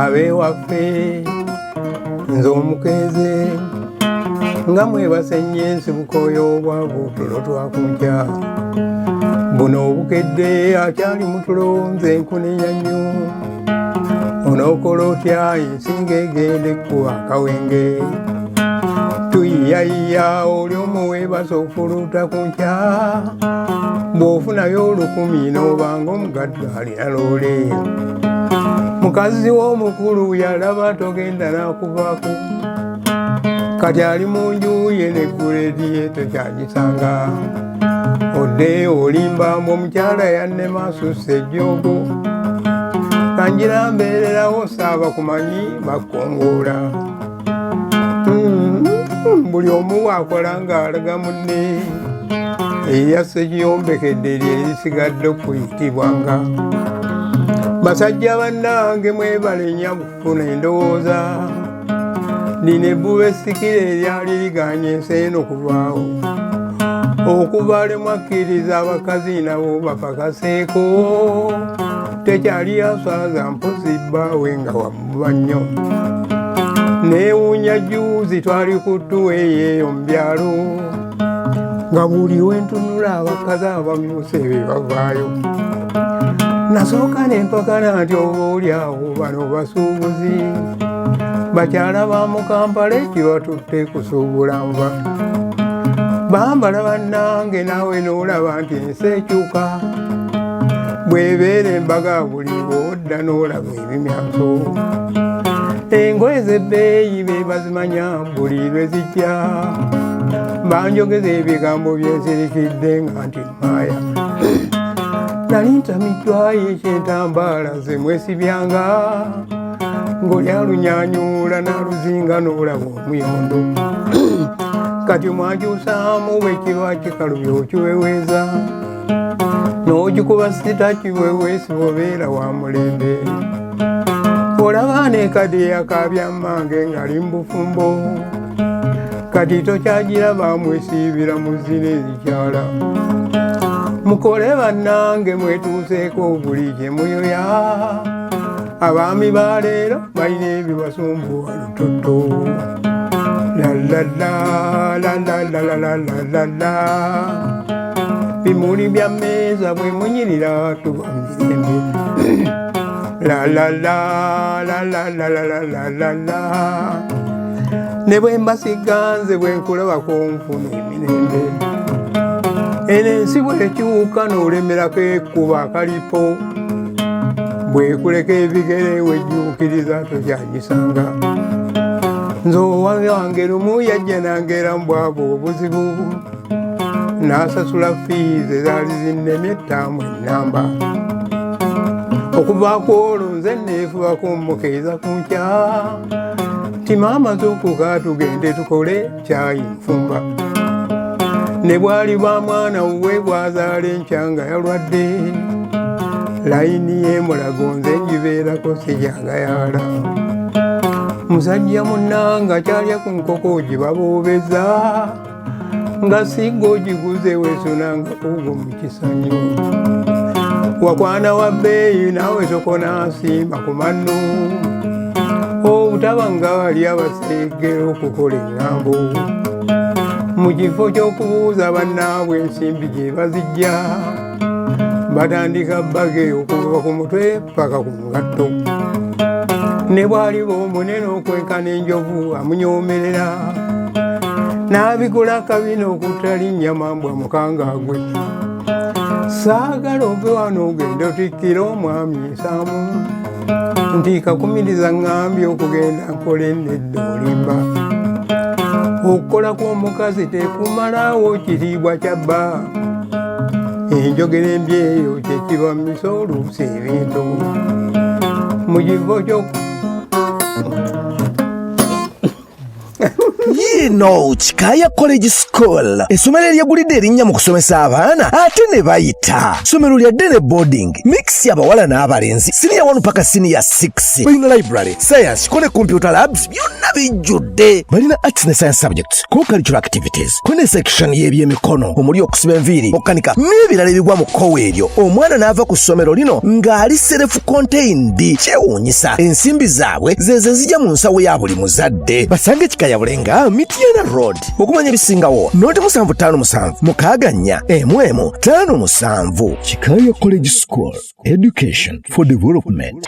Ab'ewaffe nze omukeeze nga mwebase nnyo ensibuko y'obwavu tulo twakunkya buno obukedde akyali mutulo nze nkunenya nnyo onookola otya ensi ng'egenda ekkuba akawenge tuyiyayiya oli omuweebasa ofuluuta ku nkya bw'ofunayo olukumi n'obanga omugagga alina loole mukazi w'omukulu yalaba togenda n'akuvaako kati ali mu nju ye negguledi ye tokyagisanga odde olimba mbu omukyala yannema asusse ejjoogo kanjira mbeererawo saaba kumanyi bakongoola buli omu bwakola ng'alaga munne eyasse kiyombekedde lye lisigadde okuyitibwanga basajja bannange mwebale nya kufuna endowooza nina ebbuba essikira eryali liganye ensi eno okuvaawo okuva lemwakkiriza abakazi nabo bapakaseeko tekyali aswaza mpozi bbaawe nga wamuba nnyo neewuunya juuzi twali ku ttuwa eyeeyo mu byalo nga buli wentunula abakazi abamyuse be bavaayo nasooka nempakana nti oba oli awo bano basuubuzi bakyala ba mu Kampala ekibatutte kusuubula nva bambala bannange naawe n'olaba nti ensi ekyuka bw'ebeera embaga buli bw'odda n'olaba ebimyanso engoye z'ebbeeyi be bazimanya buli lwe zijja banjogeza ebigambo byensirikidde nga nti maaya nali ntamiddwayo ekyentambaala ze mwesibyanga ng'oli alunyanyuula n'aluzinga n'olaba omuyondo kati mwakyusaamu bwe kiba kikalubye okiweweeza n'ogikuba sita kiweweesi obeera wa mulembe olaba nekadde yakaabya mmange ng'ali mu bufumbo kati tokyagiraba mwesiibira mu zina ezikyala mukole bannange mwetuuseeko buli gye muyoya abaami ba leero balina ebibasumbuwa lutotto lalalalalalalalala bimuli bya mmeeza bwe munyirira tuba mirembe lalalalalalalalala ne bwe mbasiga nze bwe nkulabako nfuna emirembe eno ensi bwekyuka n'olemerako ekkuba akalipo bwekuleka ebigere wejjuukiriza tokyagisanga nze owange lumu yajja nangera mbwabo obuzibu n'asasula fiizi ezaali zinnemye ettaamu ennamba okuva ku olwo nze neefubako mmukeeza ku nkya nti maama zuukuka tugende tukole kyayi nfumba ne bwali bwa mwana wuwe bwazaala enkya nga yalwadde layini y'emulago nze ngibeerako sijagayaala musajja munnanga kyalya ku nkoko gibaboobeza nga singa ogiguze wesunanga kugwo mu kisanyu wakwana wa bbeeyi naawe tokonasiima ku mannu obutaba nga bali abaseegera okukola eŋŋambo mu kifo ky'okubuuza bannaabwe ensimbi gye bazijja batandika bage okuva ku mutwe paka ku ngatto ne bw'aliba omunene okwenkana enjovu amunyoomerera n'abigula akabina okutali nnyama mbwa mukanga gwe saagala ove wano ogenda otikkira omwami ensaamu nti kakumiriza ŋŋambye okugenda nkole nedda olimba okukola kw'omukazi tekumalawo kitiibwa kya bba enjogera embi eyo kyekiba misa oluusi ebintu mu kifo kyo Yiino Kikaaya College School. School, essomero eryegulidde erinnya mu kusomesa abaana ate ne bayita. Ssomero lya day ne boarding, mix, abawala n'abalenzi, siniya 1 paka siniya 6. Balina library, science ko ne computer labs, byonna bijjudde. Balina arts ne science subjects, co-curricular activities, ko ne section y'ebyemikono omuli okusiba enviiri, okukanika n'ebirala ebigwa mu kkowa eryo. Omwana n'ava ku ssomero lino ng'ali self contained. Kyewuunyisa, ensimbi zaabwe zezo ezijja mu nsawo ya buli muzadde. Basanga ekikaya Bulenga, Mityana Road. Okumanya ebisingawo, noti 757 64 11 57. Kikaya College School, education for development.